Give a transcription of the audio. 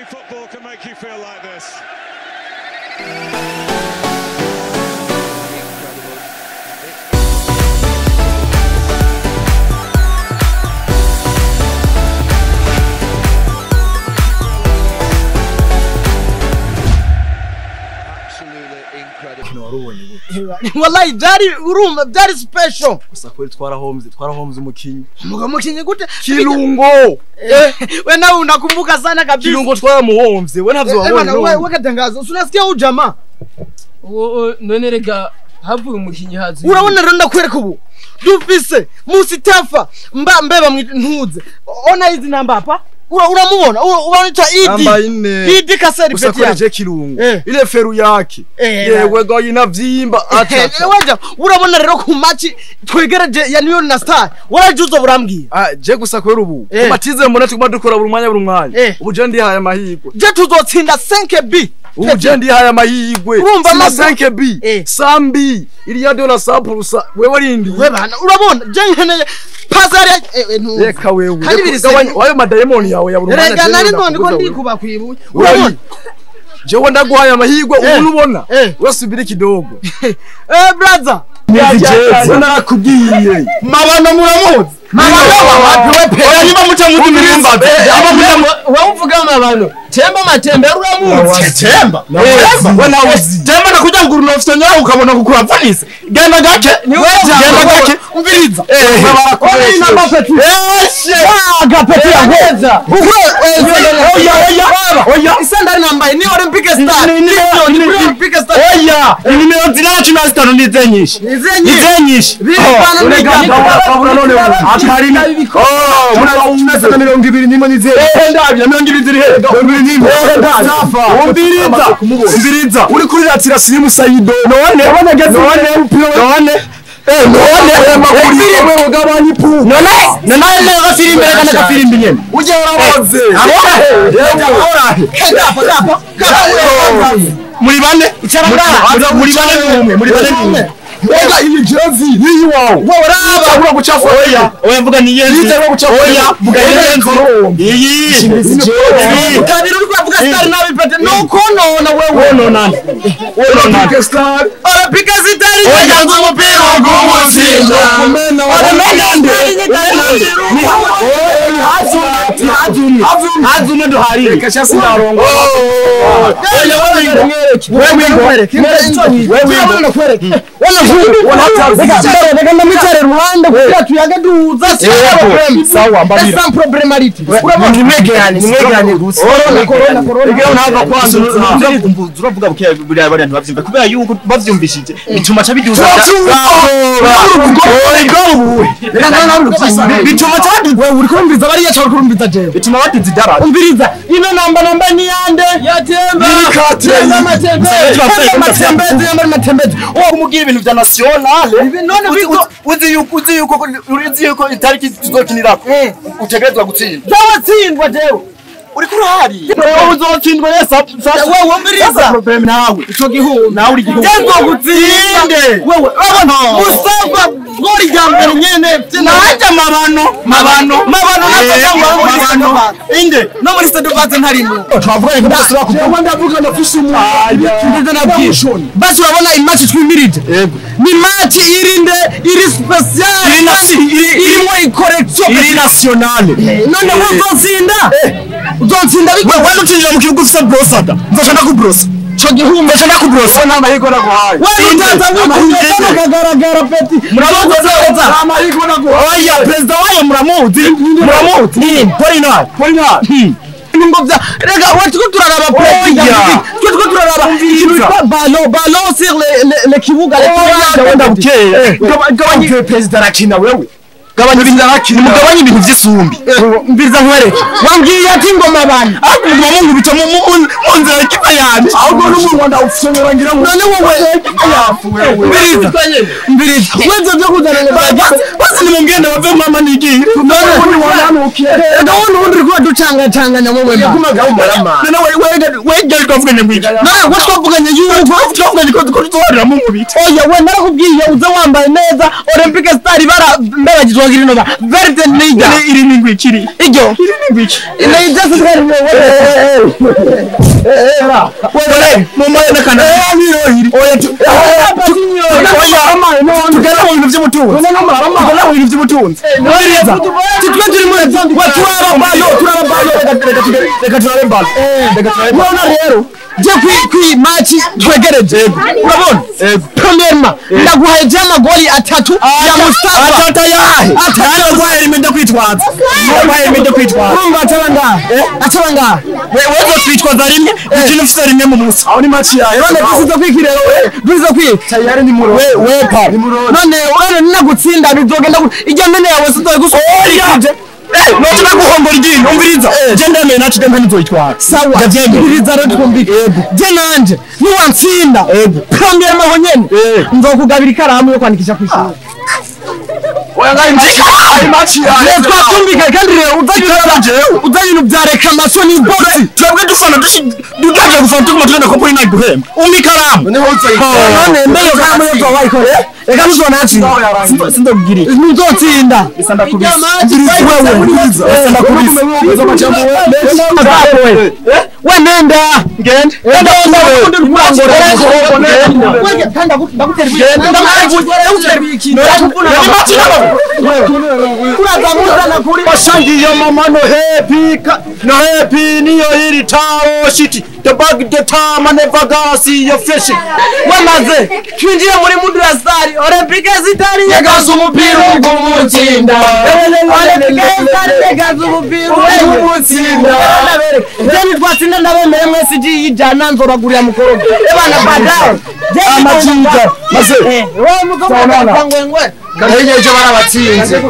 Only football can make you feel like this. Wallahi byari urumva byari special. Gusa kweli twarahombye umukinyi. Umukinyi gute? Kirungo. We nawe unakumbuka sana kabisa. Kirungo twaramuhombye. We ntavyo wabonye. Wewe katangaza. Unasikia huyu jamaa? None rega havuye umukinyi hazi. Urabona rero ndakwereka ubu. Dufise Mustafa mba mbeba ntuze. Ona hizi namba hapa. Uramubona unaita Idi. Idi kaseri peti yake. Kirungo. Ile feru yake. Yewe go inavyimba acha. Waja urabona rero ku match twegereje ya New na Star. Warajuzo burambwiye. Ah je gusa kwera ubu. Kumatize mbona tuguma dukora buri mwanya buri mwanya. Ubu je ndi haya mahigwe. Je tuzotsinda 5B. Ubu je ndi haya mahigwe. Urumva ma 5B. Sambi iriya dola 100% wewe rindi. We bana urabona je nkeneye pazari reka wewe. Wayo madayimoni yawe ya buri mwanya. Rega nari none ko ndikuba kwibuye. Urabona jewe ndaguhaye amahirwe ubu ubona wesubira kidogo. Brother jewe narakubwiye mabano muramuzi mabano wapi we pe oya niba muca muri mirimbaze aba muca wewe uvuga mabano temba matembe uramuzi temba we nawe temba nakuja nguru ofisa nyawe ukabona kukura vanise genda gake genda gake umviriza barakoresha namba peti agapeti yahoza oya oya oya isandari nambaye ni Olympic star ni Olympic star oya ni nimero zinana cumi na zitanu ni zenyinshi ni zenyinshi akari oh muna mirongo ibiri nimwe ni zeru ndabya mirongo ibiri ziri he umviriza umviriza uri kuri ratira sirimu Saido none none none none ugabanya ipu none none leo firimbi kana kafirimbi nyene uje uraboze ahora muri bane muri bane numwe muri bane numwe Oya iyi jezi ni iwawe. Wewe raba ura guchafura. Oya oya mvuga ni yenzi. Yite guchafura. Oya mvuga yenzi. Iyi. Kabiri uri kuvuga star nabi pete no konona wewe. Konona. Konona star. Ora pika star. Oya nzo mupira gumutsinda. Ora mena nde. Hazuna duhari. Reka chasi narongo. Oya wewe wewe wewe reka ndamwicare ruhande kugira tuyage duhuza sawa mbabira sans problemality nimwegerane nimwegerane gusa corona corona reka unava kwanza uravuga bukeya buriya bariya ntibavyumva kubera yuko bavyumvishije bituma ca biduza bituma ca wewe uri kurumviza bariya cyangwa kurumviza jewe bituma baduza idaraja umviriza ino namba namba ni yande yatemba matembe matembe matembe umugira ibintu vya nationale none uzi yuko uzi yuko uzi yuko itariki tuzokinirako utegerezwa gutsinda jewe tsindwa jewe uri kurahari wewe uzotsindwa yesa wewe umviriza problem nawe ico gihumbi nawe uri gihumbi jengo gutsinde wewe urabona Mustafa gori rya mbere nyene naje mabano mabano mabano mabano inde no muri stade vaze ntarimo twavuga ko tudasubira kuvuga ndavuga ndafise umuntu nabwiye basi urabona imatch twimirije ni match irinde iri special irimo icorrection iri nationale none wewe uzotsinda uzotsinda wewe wewe utinjira mu kibuga ufise brosada nzoca ndakubrosa ico gihumbi nzoca ndakubrosa nta mahirwe naguhaye wewe utaza wikugeza kagaragara peti muramuzi amahirwe naguhaye oya president wayo muramuzi muramuzi ni Polinar Polinar ngo vya rega wewe tuko turaraba president tuko turaraba ikintu bitwa ballon ballon sur le kibuga le kibuga bukeye gabanya president arakina wewe gabanya ibintu arakina mugabanya ibintu vy'isumbi mbiza nkwereke wambwiye ati ngoma bana ariko muguma munkubita mu nzira y'ikipe yanje ahubwo n'umunwa ndawufyongera ngira ngo none wowe mbiriza mbiriza wezo byo kuzana ngo basi nimungende bave mama nigiye none rega wundi wundi uri kuba ducangacanganya wowe none wewe twavuganye ngwiki none we twavuganye yuko twavuganye ko tuzohorera mu mubiti oya we narakubwiye uze wambaye neza Olympic Star ibara mbabagizwa Girino ba verde nida iri ni ngwikiri iryo iri ni ngwiki ine just twari wewe mumbaye nakana oya tugana mu bintu by'ubutunzi tugana mu bintu by'ubutunzi twe turi muri turaba balo turaba balo reka turabe balo reka turabe urabona rero je kwi match twegereje urabona premièrement ndaguhaye je amagoli atatu ya Mustafa atata yahe atata yahe rimende kwitwaza yahe rimende kwitwaza urumva ataba ngaha ataba ngaha wewe twitwaza rimwe ukina ufite rimwe mu munsi aho ni match yahe none dusize kwikirero dusize kwi tayari ni muro we pa none urane ninagutsinda bizogenda ijya mene yawe sizogusoje noca naguhombora igini umviriza je ndemeye naco dembe ntizoyitwara sawa ndavyemeye umviriza rero twumvike je nanje niwantsinda premièrement aho nyene nzokugabira ikaramu yo kwandikisha kw'ishuri Ayo twatumvikanye kandi rero uzanye ibintu bya reclamation ni box twebwe dufana dugaje gufana tuguma tugenda ko kuri naguhemba umpa ikaramu none mbe iyo karamu yo wayikore reka ntuzonatsinda sindakubwira ntuzotsinda we nenda ngende Bashangiye mama no happy no happy niyo iri tao shiti the bag the time I never gonna see your fish wamaze twinjire muri mudurasari Olympique Stars yegaza umupira ugumutsinda Olympique Stars yegaza umupira ugumutsinda jeni twatsinda ndabemere mwese iji y'ijana nzobagurira mukorogo ebana baadaye amajinja maze wewe mukobwa ngwengwe Kahenyeje barabatsinze.